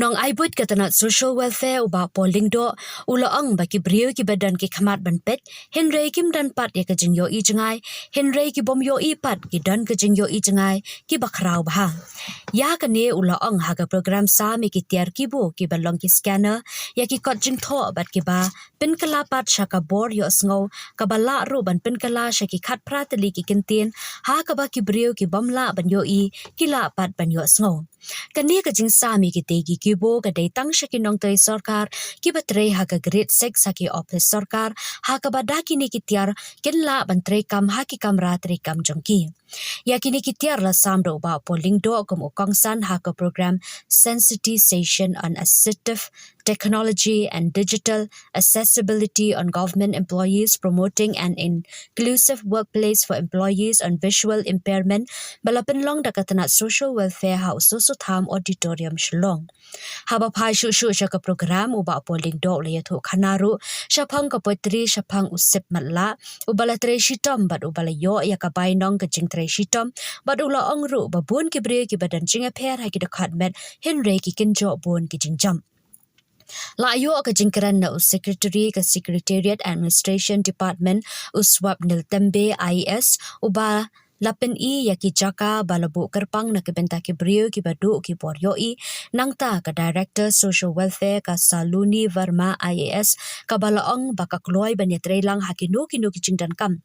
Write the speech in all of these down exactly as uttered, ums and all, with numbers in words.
Nongai buit ka tnat Social Welfare u Bah Paul Lyngdoh u la ong ba ki briew kiba don ki khmat ban peit, hynrei kim don pat ïa ka jingïohi jngai, hynrei ki bym ïohi pat ki don ka jingïohi jngai kiba khraw bha. Ïa kane u la ong ha ka program sam ïa ki tiar kibo kiba long ki scanner, ïa ki kot jingthoh bad kiba pynkylla pat sha ka bor ïohsngew kaba lah ruh ban pynkylla sha ki khatphra tylli ki kyntien, ha kaba ki briew ki bym lah ban ïohi ki lah pat ban ïohsngew. Kane ka jingsam ïa kitei ki kibo ka dei tang sha ki nongtrei sorkar kiba trei ha ka grade six ha ki ophis sorkar, ha kaba da kine ki tiar kin lah ban trei kam ha ki kamra trei kam jong ki. Ïa kine ki tiar la sam da u Bah Paul Lyngdoh kum u kongsan ha ka program Sensitization on Assistive Technology and Digital Accessibility on Government Employees Promoting an Inclusive Workplace for Employees on Visual Impairment, ba la pynlong da ka tnat Social Welfare ha u Soso Tham Auditorium, Shillong. Haba phai shuh shuh sha ka program, u Bah Paul Lyngdoh u la ïathuh khana ruh shaphang ka poetry shaphang u Sip Matlah, uba la trei shitom bad uba la ïoh ïa ka bainong ka jingtrei shitom, bad u la ong ruh ba bun ki briew kiba don jingïapher ha ki dkhot met, hynrei ki kynjoh bun ki jingjop. La ïoh ka jingkren na u Secretary ka Secretariat Administration Department, u Swapnil Tembe, I A S, uba la pyni ïa ki jaka ba la buh kyrpang na ka bynta ki briew kiba duh ki bor ïohi. Nangta ka Director Social Welfare ka Saloni Verma, I A S, kaba la ong ba ka kloi ban ïatreilang ha kino kino ki jingdonkam,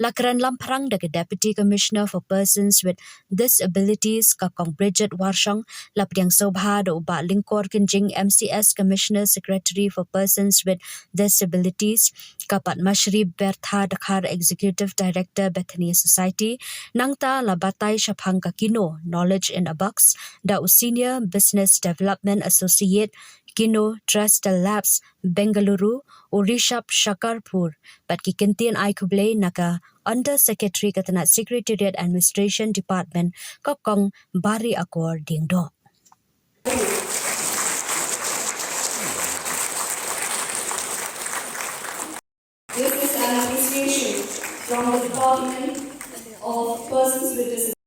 la kren lamphrang da ka Deputy Commissioner for Persons with Disabilities ka Kong Bridget Warshong, la pdiang sngewbha da u Bah Lyngkor Kynjing, M C S, Commissioner Secretary for Persons with Disabilities, ka Padmashri Bertha Dkhar, Executive Director, Bethany Society. Nangta la batai shaphang ka kino Knowledge in a Box da u Senior Business Development Associate, kino Tristel Labs, Bengaluru, u Rishabh Shakarpur, bad ki kyntien ai khublei na ka Under Secretary ka tnat Secretariat Administration Department, ka Kong Bariakor Diengdoh. This is an appreciation from the Department of Persons with Disabilities.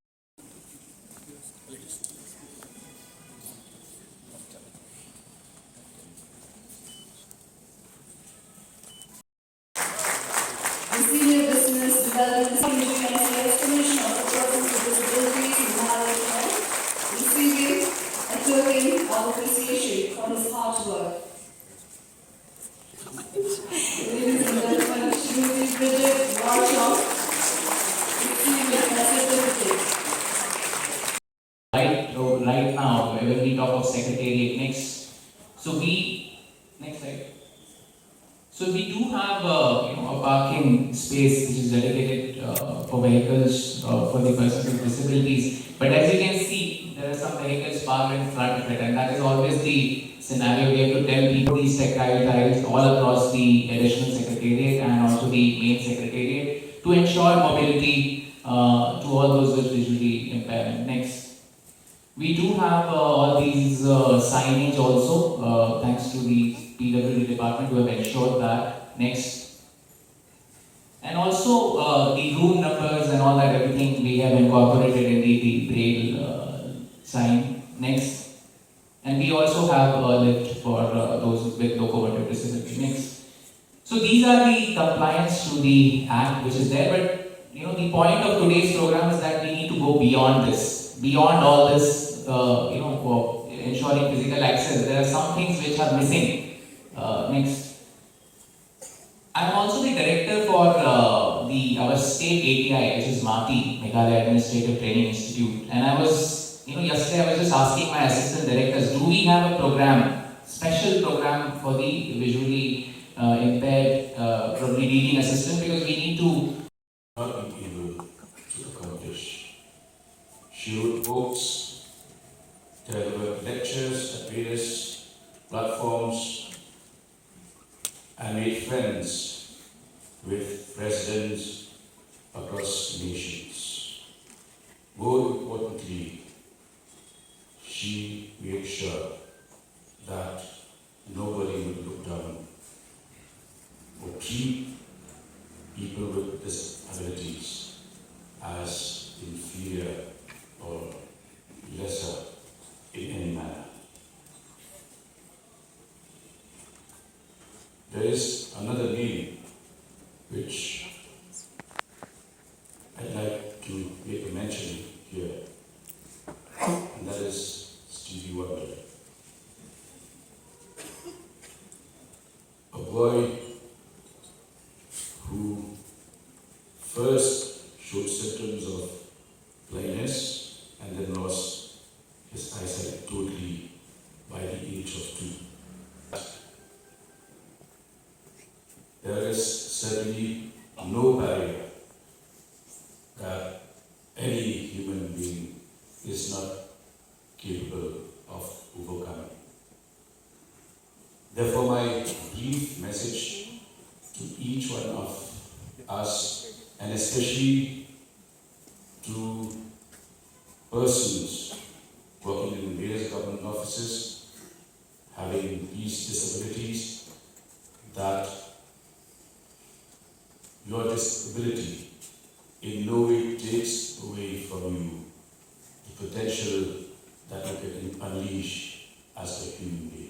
The Senior Business Development Secretary and Sales Commissioner for Persons with Disabilities, Maharashtra, receiving a token of appreciation for his hard work. Ladies and gentlemen, Shrimati Bridget Warchong, receiving a certificate. Right, so right now, when we talk of Secretariat next, so we, next slide. So we do have, uh, you know, a parking space which is dedicated, uh, for vehicles, uh, for the persons with disabilities. But as you can see, there are some vehicles parked in front of it, and that is always the scenario. We have to tell people these tactile tiles all across the additional secretariat and also the main secretariat to ensure mobility, uh, to all those with visually impairment. Next. We do have, uh, all these, uh, signage also, uh, thanks to the P W D department who have ensured that. Next. And also, uh, the room numbers and all that, everything we have incorporated in the, the braille, uh, sign. Next. And we also have a lift for, uh, those with locomotor disability. Next. So these are the compliance to the act which is there, but, you know, the point of today's program is that we need to go beyond this, beyond all this, uh, you know, for ensuring physical access. There are some things which are missing. Uh, next. I'm also the director for, uh, the, our state A T I, which is MATI, Meghalaya Administrative Training Institute. And I was, you know, yesterday I was just asking my assistant directors, do we have a program, special program for the visually, uh, impaired, uh, probably reading assistant? Because we need to not been able to accomplish. She wrote books, delivered lectures at various platforms, and made friends with presidents across nations. More importantly, she made sure that nobody would look down or treat people with disabilities as inferior or lesser in any manner. first showed symptoms of blindness and then lost his eyesight totally by the age of two. There is certainly no barrier that any human being is not capable of overcoming. Therefore, my brief message to each one of us, and especially to persons working in various government offices, having these disabilities, that your disability in no way takes away from you the potential that you can unleash as a human being.